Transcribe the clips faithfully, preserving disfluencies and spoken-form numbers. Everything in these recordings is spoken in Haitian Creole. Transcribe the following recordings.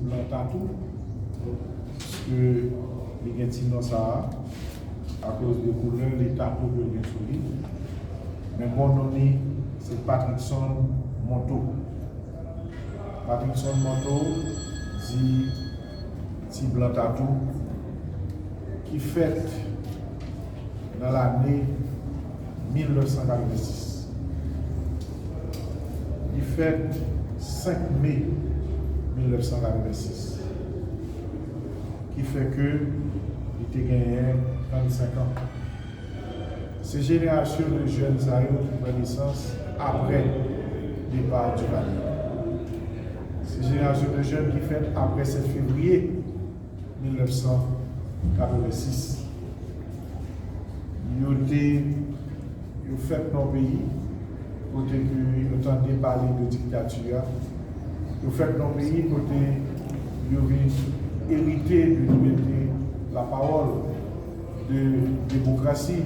Blan Tatou, piske li gen ti non sa a, akoz de koulè li tatou ke l gen sou li. Men bon non li, se Patrickson Monteau. Patrickson Monteau, di Ti Blan Tatou, ki fèt nan lane mil nèf san katrevensis. Li fèt senk me mil nèf san katrevensis, ki fè ke li te genyen trannsenk an. Se jenerasyon de jèn sa yo ki pran nesans apre depa Duvalier. Se jenerasyon de jèn ki fèt apre sèt fevriye mil nèf san katrevensis. Yo te, yo fèt nan yon peyi kote ke yo tande pale de diktati a. Yo fèt nan yon peyi kote yo vin erite de libète lapawòl, de demokrasi.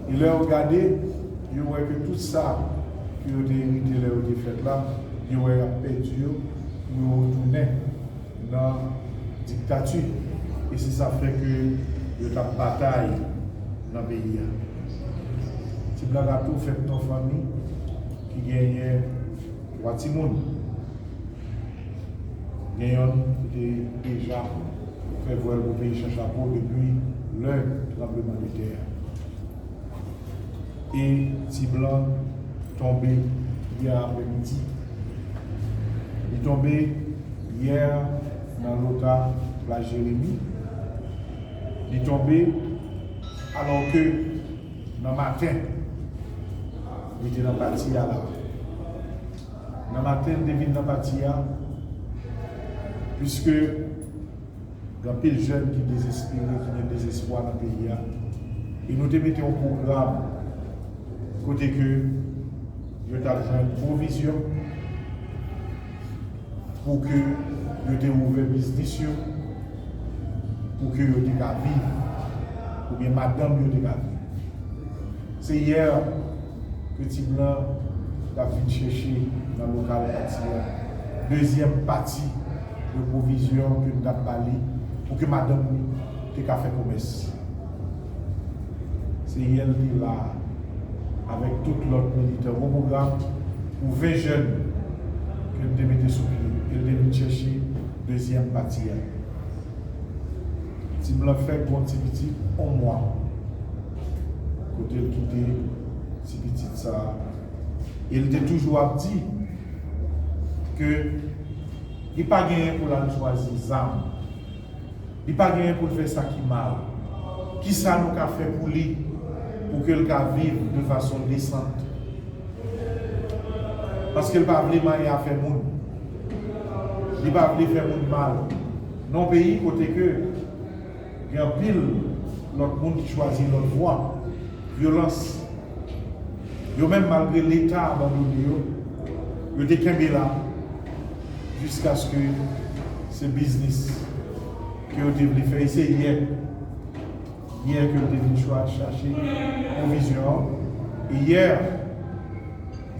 E lè yo gade, yo wè ke tout sa ke yo te erite lè yo te fèt la, yo wè y ap pèdi yo pou yo retounen nan diktati. E se sa fè ke yo t ap batay nan peyi a. Ti Blan Tatou fèt nan fanmi ki genyen twa timoun. Gen yonn ki te deja fè vwèl pou peyi Chanchapo depi lè tranbleman de tè a. E Ti Blan tonbe yè aprèmidi. Li tonbe yè nan lota Plas Jeremi. Li tonbe alò ke nan maten, li te nan pati a la. Nan maten, li te vin nan pati a, piske gen anpil jèn ki dezespere, ki gen dezespwa nan peyi a. E nou te mete yon pwogram kote ke yo t ap jwenn pwovizyon pou ke yo te ouvè biznis yo, pou ke yo te ka viv, oubyen madanm yo te ka viv. Se yè ke Ti Blan t ap vin chèche nan lokal pati a, dezyèm pati de pwovizyon ke n t ap ba li pou ke madanm li te ka fè komès. Se yè l te la avèk tout lòt militan, gwo pwogram pou ven jèn ke n te mete sou pye, e l te vin chèche dezyèm pati a. Ti Blan fèk gon ti pitit yon mwa kote l kite ti pitit sa a. E l te toujou ap di ke li pa genyen pou l al chwazi zam. Li pa genyen pou l fè sa ki mal. Kisa nou ka fè pou li, pou ke l ka viv de fason desant? Paske l pa vle manyen afè moun. Li pa vle fè moun mal. Nan yon peyi kote ke gen anpil lòt moun ki chwazi lòt vwa, vyolans. Yo menm, malgre Leta abandone yo, yo te kenbe la jiskaske se biznis ke yo te vle fè. E se yè, yè ke yo te vin chwa-, chache pwovizyon an. E yè,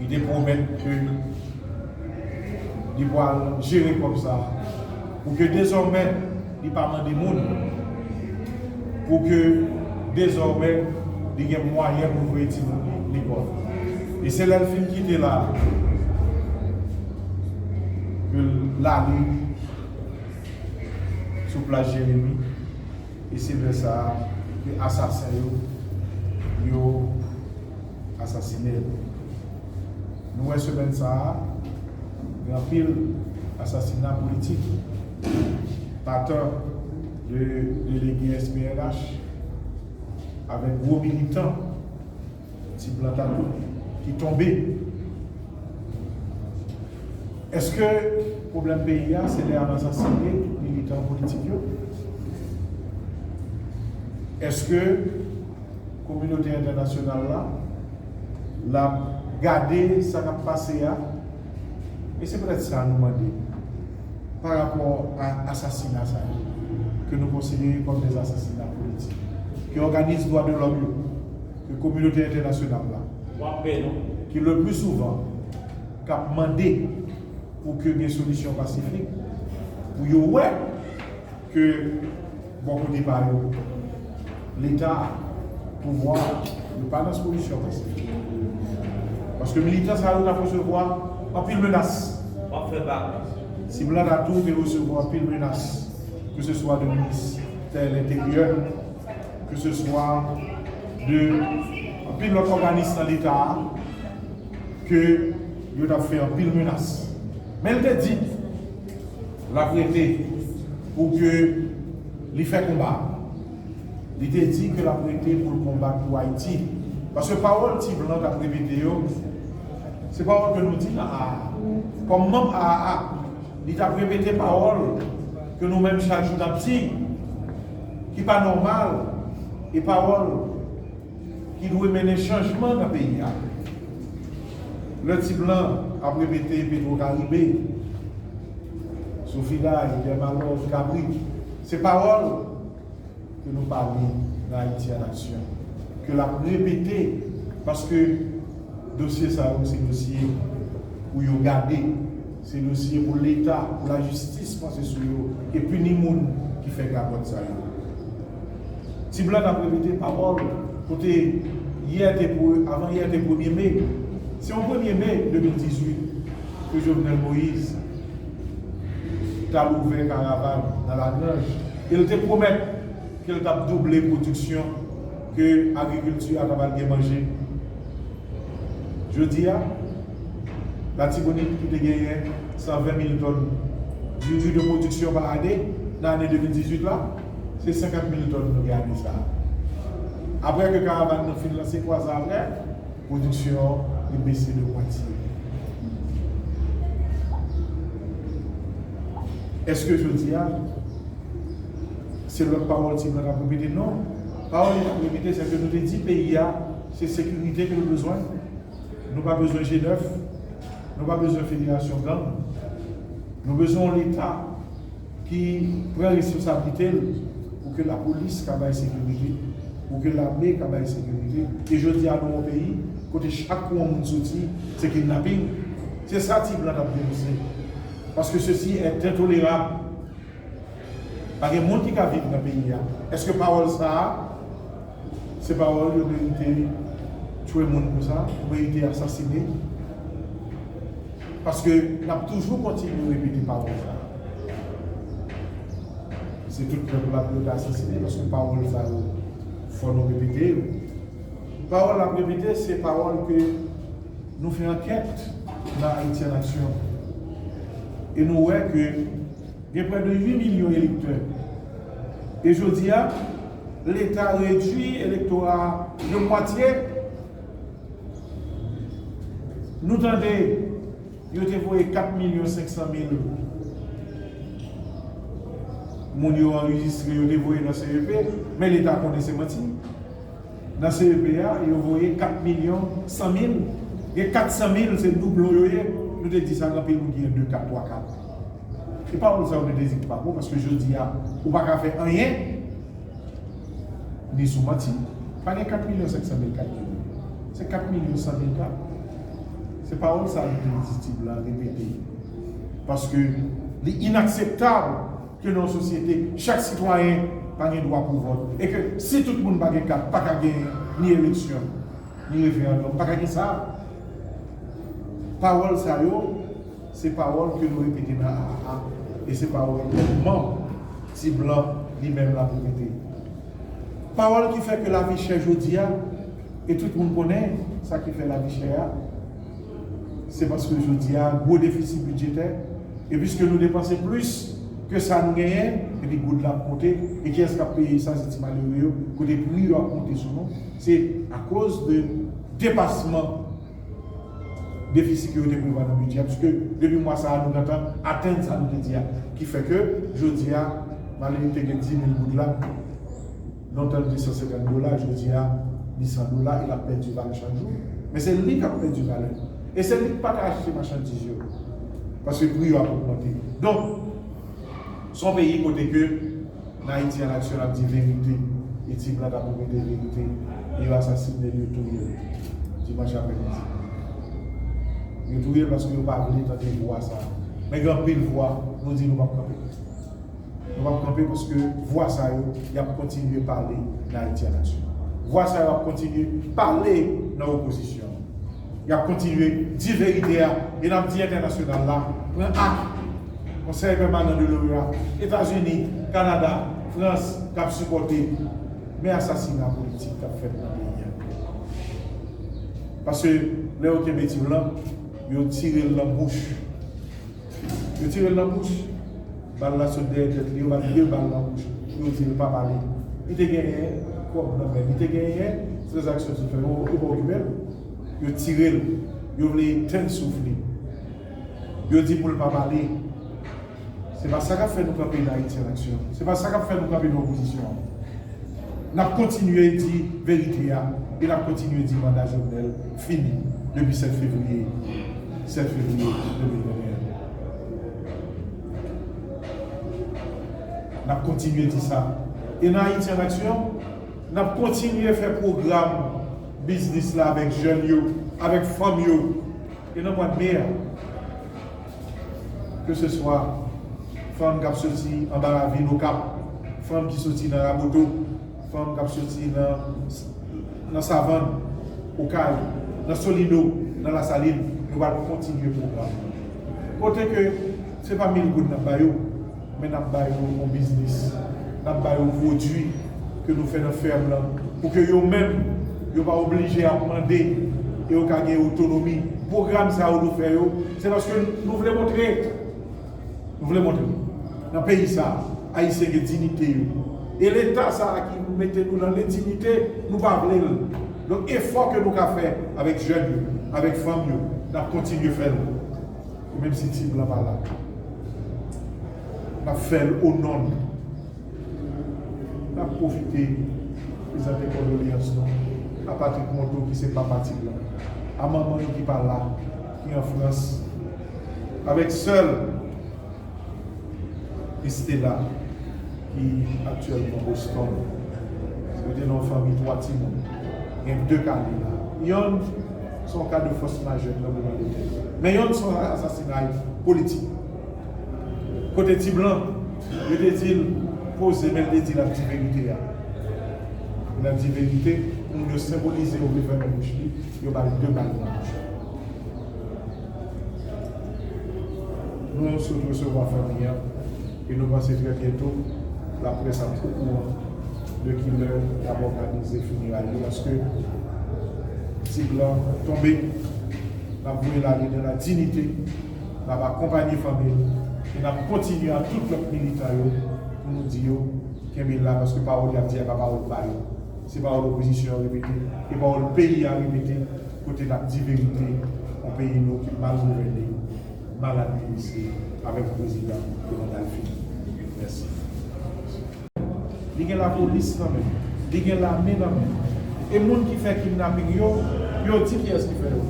li te pwomèt ke li pral jere kòb sa a, pou ke dezòmè li pa mande moun, pou ke dezòmè li gen mwayen pou voye timoun li lekòl. E se lè l fin kite la ke l ale sou plas Jeremi, e se lè sa a ke asasen yo, yo asasinen l. Nou wè semèn sa a, gen anpil asasina politik, patan de delege S P N H avèk gwo militan Ti Blan Tatou ki tonbe. Èske pwoblèm peyi a se lè y ap asasinen tout militan politik yo? Èske kominote entènasyonal la, l ap gade sa k ap pase a? E se petèt sa nou mande pa rapò a asasina sa yo, ke nou konsidere kòm de asasina politik, ke òganis dwa de lòm yo, ke kominote entènasyonal la, ki le pli souvan k ap mande pou ke gen solisyon pasifik, Yo wè ke bò kote pa yo, Leta, pouvwa, yo pa nan solisyon pasifik. Paske militan sa yo t ap resevwa anpil menas. W ap fè bak. Ti blan ta tou te resevwa anpil menas, ke se swa de ministè lenteryè, ke se swa de anpil lòt òganis nan Leta a, ke yo t ap fè anpil menas. Men l te di l ap rete pou ke li fè konba. Li te di ke l ap rete pou l konbat pou Ayiti. Paske pawòl ti blan t ap repete yo, se pawòl ke nou di nan A A. Kòm manm A A, li t ap repete pawòl ke nou menm chak jou n ap di, ki pa nòmal, e pawòl ki dwe mennen chanjman nan peyi a. Lè ti blan ap repete Petro Caribe, Sofinda, Dermalove, Kabrit, se pawòl ke nou pale nan Ayiti an Aksyon, ke l ap repete, paske dosye sa yo se dosye pou yo gade, se dosye pou Leta, pou lajistis panse sou yo e pini moun ki fè gagòt sa yo. Ti blan t ap repete pawòl kote yè te pre-, avan yè te premye me. Se yon premye me de mil dizuit ke Jovenel Moïse t al ouvè karavàn nan Lagranj e l te pwomèt ke l t ap double pwodiksyon, ke agrikilti a ta pral gen manje. Jodi a, Latibonit ki te genyen san ven mil tòn diri de pwodiksyon pa ane, nan ane de mil dizuit la, se senkant mil tòn nou gen ane sa a. Apre ke karavàn nan fin lanse, twa zan apre, pwodiksyon an li bese de mwatye. Èske jodi a, se lòt pawòl ti blan t ap repete? Non. Pawòl li t ap repete, se ke nou te di peyi a, se sekirite ke nou bezwen. Nou pa bezwen G nèf. Nou pa bezwen federasyon gang. Nou bezwen yon Leta ki pran responsablite l pou ke lapolis ka bay sekirite, pou ke lame ka bay sekirite. E jodi a, nou yon peyi kote chak kou yon moun soti, se kidnaping. Se sa ti blan t ap denonse. Paske ceci est intolérable. Pa gen moun ki ka viv nan peyi a. Èske pawòl sa a, se pawòl yo merite tchwe moun konsa, yo merite asasine? Paske n ap toujou kontinye repete pawòl sa a. Se tout pèp la pou yo ta asasine, paske pawòl sa yo, fò nou repete yo. Pawòl n ap repete, se pawòl ke nou fè ankèt nan Ayiti an Aksyon. E nou wè ke gen prè de uit milyon elektè. E jodi a, Leta redui elektora a de mwatye. Nou tande yo te voye kat milyon senk san mil moun yo anrejistre, yo te voye nan C E P, men Leta konnen se manti. Nan C E P a, yo voye kat milyon san mil. Gen kat san mil, se doublon yo ye. Nou te di sa, gen anpil moun ki gen de kat, twa kat. E pawòl sa yo, nou te di ki pa bon, paske jodi a, ou pa ka fè anyen, ni sou manti. Pa gen kat milyon senk san mil kat ki voye. Se kat milyon san mil kat. Se pawòl sa nou te di ti blan repete. Paske li inakseptab ke nan yon sosyete, chak sitwayen pa gen dwa pou vòt. E ke si tout moun pa gen kat, pa ka gen ni eleksyon, ni referandòm, pa ka gen sa. Pawòl sa yo, se pawòl ke nou repete nan A A, e se pawòl ke manm ti blan li menm l ap repete. Pawòl ki fè ke lavi chè jodi a, e tout moun konnen sa ki fè lavi chè a, se paske jodi a, gwo defisi bidjetè, e piske nou depanse plis ke sa nou genyen, epi goud la ap monte, e kiyès k ap peye sa? Se ti malere yo, kote pri yo ap monte sou nou, se akoz de depasman defisi ke yo te prevwa nan bidjè a, piske depi mwa sa a, nou gentan atenn sa nou te di a, ki fè ke, jodi a, malere te gen dis mil goud la, lontan li te san senkant dola, jodi a, li san dola, e l ap pèdi valè chak jou. Men se li k ap pèdi valè. E se li k pa ka achte machandiz yo. Paske pri yo ap ogmante. Donk, se yon peyi kote ke nan Ayiti an Aksyon, n ap di verite. E ti blan t ap repete verite. E yo asasine l, yo touye l dimanch aprèmidi. Yo touye l paske yo pa vle tande vwa sa a. Gen anpil vwa, nou di nou p ap kanpe. Nou p ap kanpe paske vwa sa yo, y ap kontinye pale nan Ayiti an aksyon. Vwa sa yo ap kontinye pale nan opozisyon. Y ap kontinye di verite a, e n ap di entènasyonal la, pran ak. Konsèy Pèmanan de l'OEA, Etazini, Kanada, Frans, k ap sipòte, men asasina politik k ap fèt nan peyi a. Paske lè yo kenbe Ti Blan, yo tire l nan bouch. Yo tire l nan bouch. Bal la sot dèyè tèt li, yo ba l de bal nan bouch pou yo di l pa pale. Li te genyen kòb nan men l, li te genyen tranzaksyon sou fè, yo, yo pa okipe l. Yo tire l, yo vle etenn souf li. Yo di pou l pa pale. Se pa sa k ap fè nou kanpe nan Ayiti an aksyon. Se pa sa k ap fè nou kanpe nan opozisyon an. N ap kontinye di verite a e n ap kontinye di manda Jovenel fini depi sèt fevriye, sèt fevriye de mil venteyen. N ap kontinye di sa. E nan Ayiti an aksyon, n ap kontinye fè pwogram biznis la avèk jèn yo, avèk fanm yo. E nan mwa de me a, keseswa fanm k ap soti anba ravin Okap, fanm ki soti nan Raboto, fanm k ap soti nan, nan Savann, Okay, nan Solino, nan Lasalin, nou pral kontinye pwogram. Kote ke se pa mil goud n ap ba yo, men n ap ba yo yon biznis, n ap ba yo pwodui ke nou fè nan fèm lan, pou ke yo menm, yo pa oblije ap mande, e yo ka gen otonomi. Pwogram sa yo nou fè yo, se paske nou vle montre, nou vle montre nan peyi sa, Ayisyen gen diyite yo. E Leta sa a ki mete nou nan lendiyite, nou pa vle l. Donk, efò ke nou ka fè avèk jèn yo, avèk fanm yo, n ap kontinye fè l. E menm si Ti Blan pa la, n ap fè l o non l. N ap pwofite prezante kondoleyans nou a Patrick Monteau, ki se papa Ti Blan, a manman yo ki pa la, ki an Frans, avèk sè l Estela, ki aktyèlman Boston. Yo te nan yon fanmi twa timoun. Gen de ka li la. Yonn se yon ka de fòs majè tranblemanndetè. Men yonn se yon asasinay politik. Kote Ti Blan, yo te di l poze, men l te di l ap di verite a. L ap di verite, moun yo senbolize, yo vle fèmen bouch li, yo ba l de bal nan bouch. Nou sot resevwa fanmi an e nou panse trè byento laprès ap okouran de kilè y ap òganize fineray yo, paske Ti Blan tonbe, n ap voye l ale dans la dignité, n ap akonpanye fanmi l e n ap kontinye a tout lòt militan yo pou nou di yo kenbe la, paske pawòl y ap di a pa pawòl pa yo. Se pawòl opozisyon an repete, e pawòl peyi a repete, kote n ap di verite, yon peyi nou ki mal gouvène, mal administre, avèk yon prezidan ke manda l fini. Mèsi. Li gen lapolis nan men l, li gen lame nan men l. E moun ki fè kidnaping yo, yo di kiyès ki fè yo.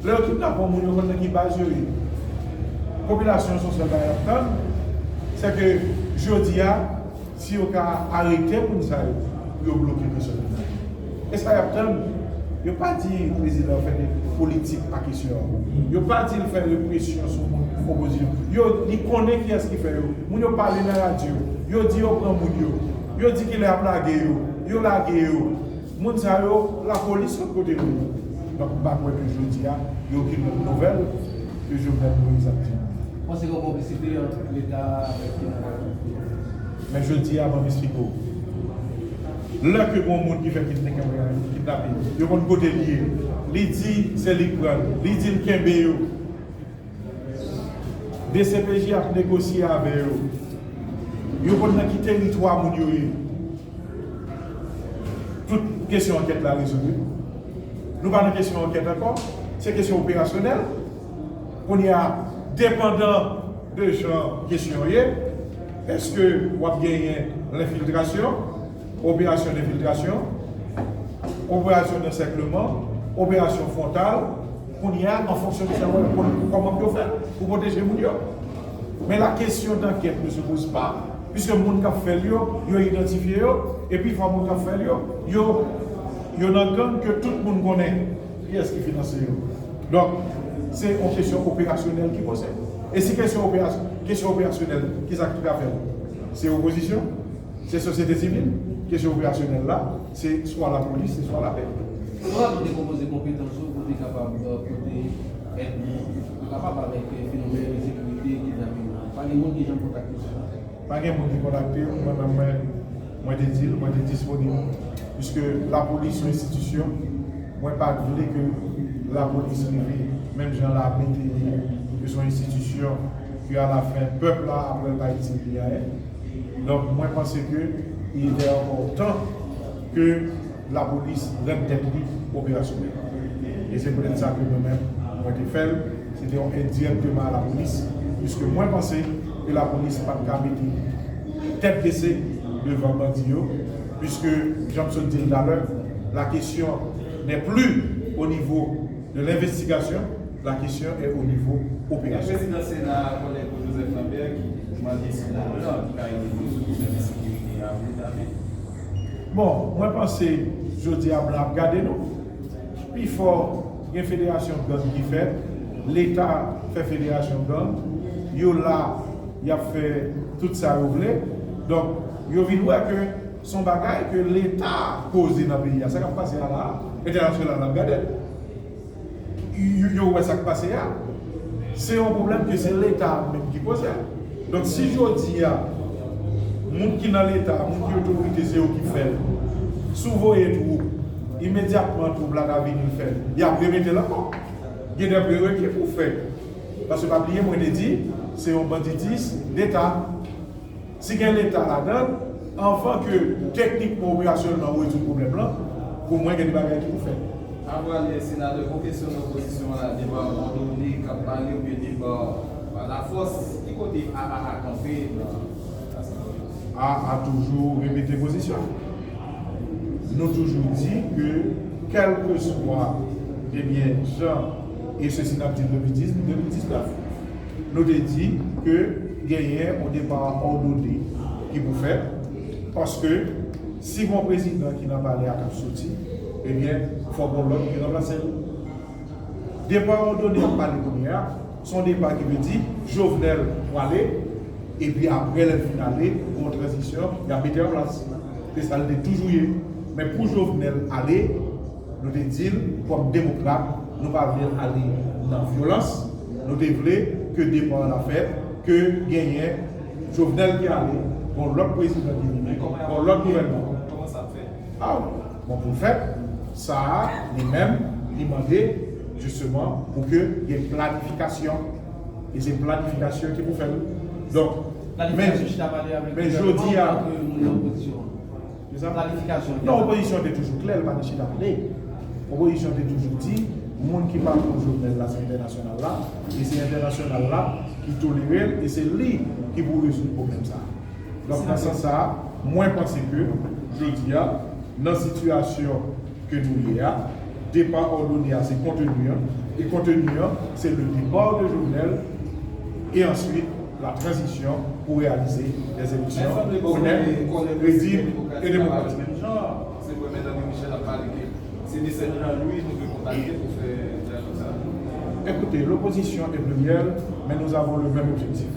Lè yo kidnape yon moun, yo konn nan ki baz yo ye. Popilasyon an se yon sèl bagay y ap tann, se ke jodi a, si yo ka arete moun sa yo, pou yo bloke kesyon kidnaping. E sa y ap tann, yo pa di prezidan fè de politik a kesyon an. Yo pa di l fè represyon sou moun opozisyon. Yo, li konnen kiyès ki fè yo. Moun yo pale nan radyo. Yo di yo pran moun yo. Yo di kilè y ap lage yo. Yo lage yo. Moun sa yo, lapolis sot kote nou ye. Donk, m pa kwè ke jodi a, gen okenn lòt nouvèl ke Jovenel Moïse ap di nou. Panse gen konplisite ant Leta avèk kidnapè? Men jodi a, ban m esplike w. Lè ke gen yon moun ki fè kidnaping, yo konn kote li ye. Li di se li k pran l. Li di l kenbe yo. D C P J ap negosye avè yo. Yo konn nan ki teritwa moun yo ye. Tout kesyon ankèt la rezoud wi. Nou pa nan kesyon ankèt ankò. Se kesyon operasyonèl. Kounye a, depandan de jan kesyon ye, èske w ap genyen lenfiltrasyon, operasyon lenfiltrasyon, operasyon dansèkleman, operasyon fwontal, kounye a, an fonksyon de sa, w ap wè kòman pou yo fè pou pwoteje moun yo. Men la question d'enquête ne se pose pas, puisque moun k ap fè l yo, yo idantifye yo, epi fwa moun k ap fè l yo, yo, yo nan gang ke tout moun konnen kiyès ki finanse yo. Donk, se yon kesyon operasyonèl ki poze. E si kesyon operasyon, kesyon operasyonèl, kisa ki ka fè l? Se opozisyon? Se sosyete sivil? Kesyon operasyonèl la, se swa lapolis, se swa lapè. Onorab, ou te konpoze konpetans ou pou te kapab, euh, pote èd nou, pou kapab avèk, euh, fenomèn ensekirite, kidnaping la. Pa gen moun ki janm kontakte w? Pa gen moun ki kontakte m, mwen menm, mwen, mwen te di l, mwen te disponib. Piske lapolis se yon enstitisyon, mwen pa t vle ke lapolis rive menm jan lame te ye, ke se yon enstitisyon ke alafen pèp la ap wè l pa itil li anyen. Donk, mwen panse ke il était encore temps ke lapolis rann tèt li operasyonèl. E se poutèt sa ke mwen menm, mwen te fè l, se te yon èd dirèkteman a lapolis, piske mwen panse ke lapolis pa t ka mete tèt bese devan bandi yo, piske, jan m sot di l talè, la question n'est plus au niveau de l'investigation, la question est au niveau opérationnel. Prezidan Sena a, kòlèg ou Joseph Lambert, ki mande senatè an ki ka ede nou sou pwoblèm ensekirite a, pou l ta vin. Bon, mwen panse jodi a blan ap gade nou. Pifò gen federasyon gang ki fèt, Leta fè federasyon gang, yo la, y ap fè tout sa yo vle. Donk, yo vin wè ke se yon bagay ke Leta poze nan peyi a. Sa k ap pase a la a, entènasyonal la ap gade l. Yo, yo wè sa k pase a. Se yon pwoblèm ke se Leta a menm ki poze l. Donk, si jodi a, moun ki nan Leta, moun ki otorite, se yo ki fè l, si w voye twoup, imedyatman twoup la ka vini fè l, y ap remete l ankò. Gen de prereki pou fè. Paske pa bliye, mwen te di, se yon banditis deta. Si gen Leta ladan l, anvan ke teknikman, operasyonèlman, ou rezoud pwoblèm lan, pou mwen, gen de bagay ki pou fèt. Avan ale, senatè, gon kesyon nan opozisyon an la, deba òdone k ap pale oubyen deba pa lafòs, ki kote A A A kanpe nan Lasanble? A A A toujou repete pozisyon l. Nou toujou di ke, kèlkeswa, ebyen, jan, e se si n ap di de mil diz, de mil diznèf, nou te di ke genyen yon depa òdone ki pou fèt, paske si gon prezidan ki nan palè a k ap soti, ebyen, fòk gon lòt ki ranplase l. Depa òdone y ap pale kounye a, se yon depa ki vle di Jovenel prale, epi apre lè l fin ale, gon tranzisyon, y ap mete an plas. Se sa l te toujou ye. Men pou Jovenel ale, nou te di l, kòm demokrat, nou pa vle l ale nan vyolans. Nou te vle ke depa an la fèt, ke genyen Jovenel ki ale, gon lòt prezidan ki vini, gon lòt gouvènman. Kòman sa ap fèt? A, bon, pou l fèt, sa a, li menm, li mande, jisteman, pou ke gen planifikasyon. E se planifikasyon ki pou fè l. Donk, men, men jodi a, planifikasyon chita pale avèk gouvènman, men jodi a, antanke moun nan opozisyon an. Kisa? Planifikasyon. Non, opozisyon te toujou klè, l pa nan chita pale. Opozisyon te toujou di, moun ki pa pou Jovenel la, se entènasyonal la, e se entènasyonal la ki tolere l, e se li ki pou rezoud pwoblèm sa a. Donk, nan sans sa a, mwen panse ke, jodi a, nan sitiyasyon ke nou ye a, depa òdone a, se konteni an, e konteni an, se le départ de Jovenel, et ensuite la transition pour réaliser des élections honnêtes, crédibles et démocratiques. Se vre, men André Michel ap pale ke se mesaj Jean Louis nou dwe kontakte pou fè dyalòg sa. Écoutez, l'opposition est plurielle, mais nous avons le même objectif.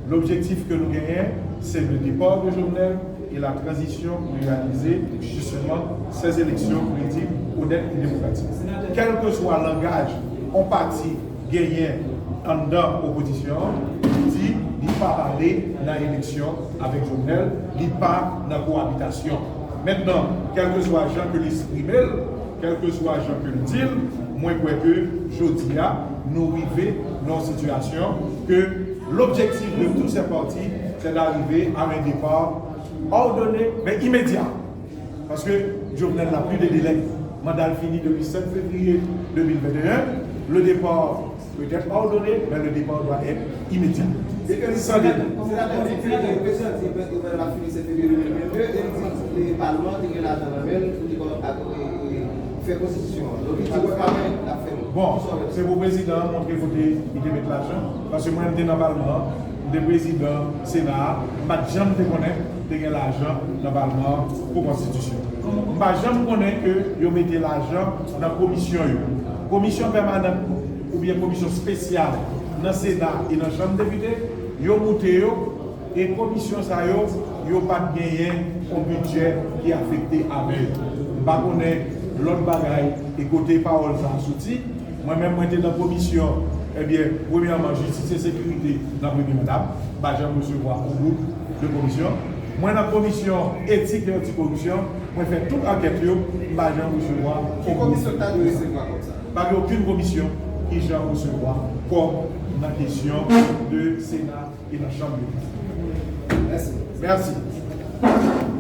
L'objectif que nous gagnons, c'est le départ de Jovenel et la transition pour réaliser justement ces élections crédibles, honnêtes et démocratiques. Kèlkeswa langaj yon pati genyen anndan opozisyon an, li di li pa prale nan eleksyon avèk Jovenel, li pa nan koabitasyon. Mentnan, kèlkeswa jan ke l eksprime l, kèlkeswa jan ke l di l, mwen kwè ke jodi a, nou rive nan yon sitiyasyon ke l'objectif de tous ces partis, c'est d'arriver à un départ ordonné, mais immédiat. Paske Jovenel n'a plus de délai. Manda l fini depi sèt fevriye de mil venteyen. Le départ peut être ordonné, mais le départ doit être immédiat. Sans délai. Senatè, senatè, prezidan di gouvènman ap fini sèt fevriye de mil venteyen, e li di palman an te gen lajan nan men l pou li fè konstitisyon an. Donk, li di wè pa wè, l ap fè l. Bon, se pou prezidan an montre kote li te met lajan. Paske mwen, m te nan palman an, m te prezidan Sena a, m pa t janm te konnen te gen lajan nan palman an pou konstitisyon. M pa janm konnen ke yo mete lajan nan komisyon yo. Komisyon pèmanant oubyen komisyon espesyal nan Sena e nan Chanm Depite, yo moute yo, e komisyon sa yo, yo pa t genyen yon bidjè ki afekte avè yo. M pa konnen lòt bagay e kote pawòl sa a soti. Mwen menm, mwen te nan komisyon, ebyen, premyèman, jistis e sekirite nan premye manda m. M pa janm resevwa yon goud de komisyon. Mwen nan komisyon etik e antikoripsyon, mwen fè tout ankèt yo, m pa janm resevwa yon goud. Ki komisyon ki ta dwe resevwa kòb sa? Pa gen okenn komisyon ki janm resevwa kòb nan kesyon de Sena e nan Chanm Depite. Mèsi. Mèsi.